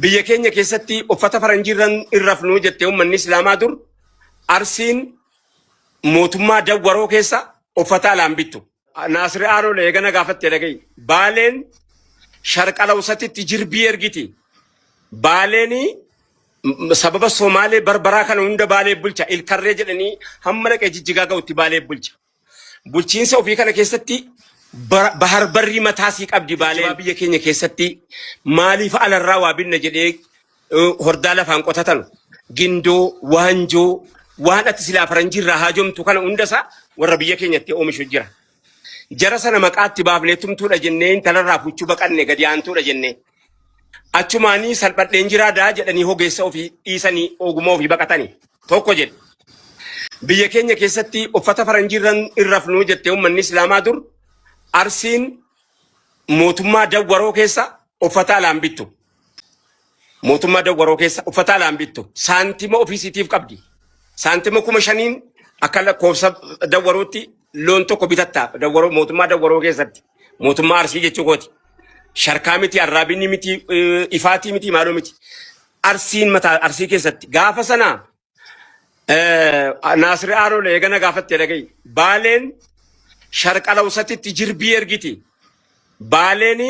Biyya keenya keessatti uffata faranjiirran hin rafnuu jettee uummanni Islaamaa dur Arsiin mootummaa dawwaroo keessa uffata alaan bittu. Naasri Aaroo eegana gaafatte dhaga'i. Baaleen sharqalawsatitti jirbii ergiti. Baaleen sababa Somaalee barbaraa kana hunda Baalee bulcha. Ilkarree jedhanii hamma dhaqee jijjigaa ga'utti Baalee bulcha. Bulchiinsa ofii kana keessatti bahar barrii mataasii qabdi Baaleen. Biyya keenya keessatti maaliif alarraa waa binna jedhee hordaa lafaan qotatanu. Gindoo, waanjoo, waan ati silaa faranjiirraa haajomtu kana hundasaa warra biyya keenyatti oomishu jira. Jara sana maqaatti baafnee tumtuudha jennee intalarraa fuuchuu baqanne gadi aantuudha jennee. Achumaanii salphadheen jiraa daa jedhanii hogeessa ofii dhiisanii ogummaa ofii baqatanii. Tokko jedhe. Biyya keenya keessatti uffata faranjiirran hin rafnuu jettee uummanni Islaamaa dur Arsiin mootummaa dawwaroo keessa uffata alaan bittu. Mootummaa dawwaroo keessa uffata alaan bittu. Saantima ofiisiitiif qabdi. Saantima 5,000n akka lakkoofsa dawwarootti loon tokko bitatta dawwaroo mootummaa dawwaroo keessatti. Mootummaa Arsii jechuu kooti. Sharkaa miti, arraabinni miti, ifaatii miti, maaloo miti. Arsiin mataa Arsii keessatti gaafa sana Naasri Aaroo eegana gaafatte dhaga'i. Baaleen sharqalawsatitti jirbii ergiti. Baaleen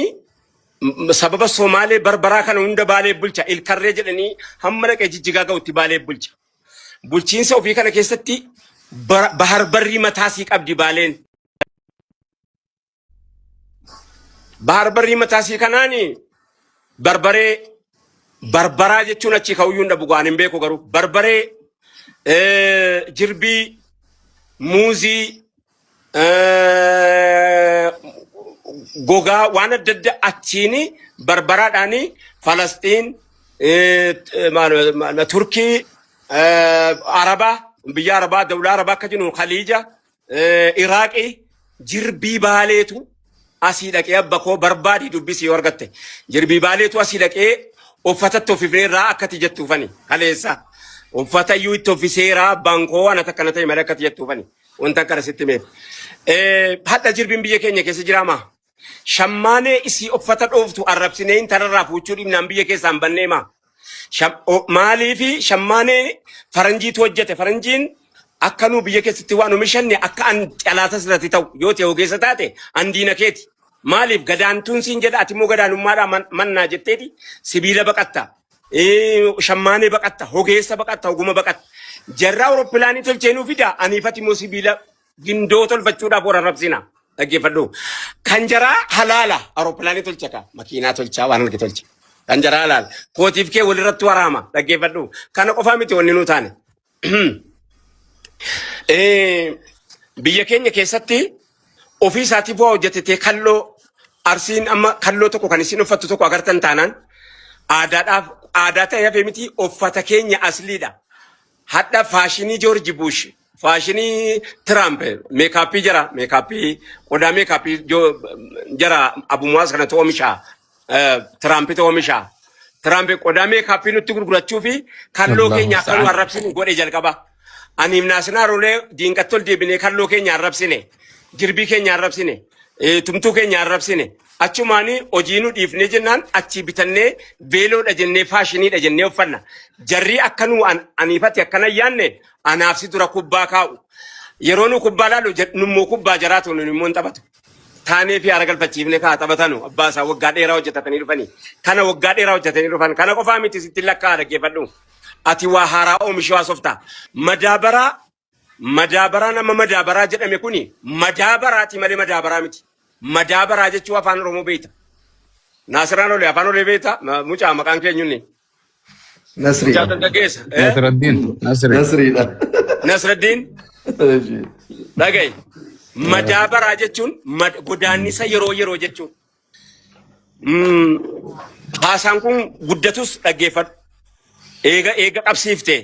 sababa Somaalee barbaraa kana hunda Baalee bulcha. Ilkarree jedhanii hamma dhaqee jijjigaa ga'utti Baalee bulcha. Bulchiinsa ofii kana keessatti bahar barrii mataasii qabdi Baaleen. Bahar barrii mataasii kanaani barbaree barbaraa jechuun achii ka'uyyuu hin dhabu waan hin beeku garuu barbaree jirbii muuzii gogaa waan adda adda achiin barbaraadhaan Falasxiin Turkii Arabaa biyya Arabaa dawlaa Arabaa akka jennu Khaliija Iraaqii jirbii baaleetu asii dhaqee abba koo barbaadii dubbisi yoo argatte. Jirbii baaleetu asii dhaqee uffatatti uffifnee irraa akkati jettuufani kaleessa. Uffata iyyuu itti uffiseera abbaan koo anata akkana ta'e malee akkati jettuufani. Wanta akkana sitti himeef. Hadha jirbiin biyya keenya keessa jiraamaa? Shammaanee isii uffata dhooftu arrabsinee intalarraa fuuchuu dhiibnaan biyya keessaa hin bannee maa? Maaliifi shammaanee faranjiitu hojjete. Faranjiin akka nu biyya keessatti waan oomishanne akka an xalaata sirratti ta'u yoo ta'e ogeessa taate an diina keeti. Maaliif gadaantuun siin jedha ati immoo gadaanummaadhaa mannaa jetteeti sibiila baqatta. Shammaanee baqatta, hogeessa baqatta, oguma baqatta. Jarraa awurooppilaanii tolchee nuu fida aniifati immoo sibiila gindoo tolfachuudhaaf warra arrabsina. Dhaggeeffadhu. Kan jaraa halaala awurooppilaanii tolcha kaa makiinaa tolchaa waan arge tolcha. Kan jaraa halaala. Kootiif kee walirratti waraama. Dhaggeeffadhu. Kana qofaa miti wanni nuu taane. Biyya keenya keessatti ofii isaatiif waa hojjetetee kalloo Arsiin amma kalloo tokko kan isin uffattu tokko agartan taanaan aadaadhaaf aadaa ta'ee hafee miti uffata keenya asliidha. Hadha faashinii Joorji Buush, faashinii Tiraamp, meekaappii jara, meekaappii qodaa meekaappii jara Abu Muwaaz kanatu oomisha, Tiraampitu oomisha. Tiraamp qodaa meekaappii nutti gurgurachuu fi kalloo Allahu keenya akka nu musta'an. arrabsinu godhe jalqaba. Aniif Naasinaa Rolee diinqatti ol deebinee kalloo keenya arrabsine, jirbii keenya arrabsine, tumtuu keenya arrabsine. Achumaanii hojii nu dhiifnee jennaan achii bitannee veeloodha jennee faashiniidha jennee uffanna. Jarrii akka nu aniifati akkana hin yaanne anaaf si dura kubbaa kaa'u. Yeroo nu kubbaa laalu nummoo kubbaa jaraatu nun immoo hin taphatu. Taanee fi haara galfachiifnee kaa taphatanu abbaa isaa waggaa dheeraa hojjetatanii dhufanii. Kana waggaa dheeraa hojjetanii dhufan. Kana qofaa miti sitti lakkaa dhaggeeffadhu. Ati waa haaraa oomishuu haasofta. Madaabaraa Madaabaraan amma madaabaraa jedhame kuni madaabaraati malee madaabaraa miti. Madaabaraa jechuu afaan Oromoo beekta. Naasiraan olee afaan olee beekta. Mucaa maqaan keenyunni. Nasrii. Mucaa dargaggeessa. Eh? Nasraddiin. Nasri. Nasriidha. Nasraddiin dhaga'i. Madaabaraa jechuun godaannisa yeroo yeroo jechuun. Haasaan kun guddatus dhaggeeffadhu. Eega eega qabsiifte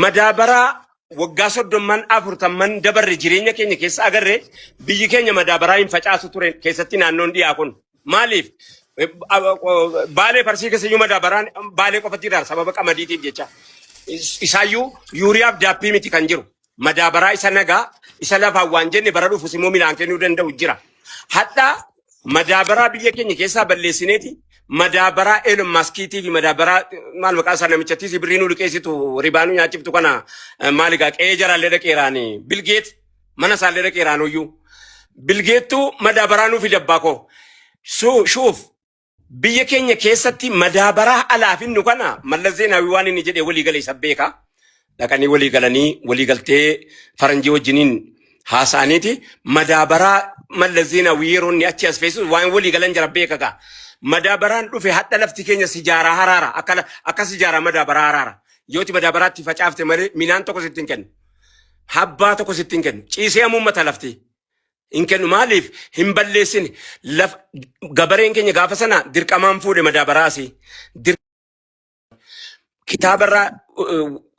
madaabaraa waggaa soddomman afurtamman dabarre jireenya keenya keessa agarre biyyi keenya madaabaraa hin facaasu ture keessatti naannoon dhiyaa kun. Maaliif? Baalee farsii keessa iyyuu madaabaraan baalee qofatti jira sababa qamadiitiif jecha. Isaayyuu yuuriyaaf daappii miti kan jiru. Madaabaraa isa nagaa isa lafaan waan jenne bara dhufus immoo midhaan kennuu danda'u jira. Hadhaa madaabaraa biyya keenya keessaa balleessineeti Madaabaraa Elon Muskiitii fi madaabaraa maal maqaa isaa namichattis birrii nu liqeessitu, ribaa nu nyaachiftu kana, maali gaa, qe'ee jaraallee dhaqeeraan, Bill Gates mana isaallee dhaqeeraan iyyuu. Bill Gatetu madaabaraa nuu fide, abbaa koo. Shuuf biyya keenya keessatti madaabaraa alaa finnu kana, Mallas Zeenaawii waan inni jedhee walii gale isa beeka. Dhaqanii walii galanii, walii galtee faranjii wajjiniin haasa'aniiti madaabaraa Mallas Zeenaawii yeroo inni achi as feesisu waan walii galan jira beeka gaa. Madaabaraan dhufe hadha lafti keenya sijaaraa haraara, akka sijaaraa madaabaraa haraara. Yooti madaabaraatti facaafte malee midhaan tokko sitti hin kennu. Habbaa tokko sitti hin kennu. Ciisee hamuummata lafti. Hin kennu, maaliif hin balleessine laf gabareen keenya gaafa sana dirqamaan fuudhe madaabaraasi. Kitaabarraa,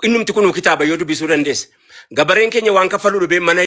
innumti kun kitaaba yoo dubbisuu dandeesse. Gabareen keenya waan kaffaluu dhibee mana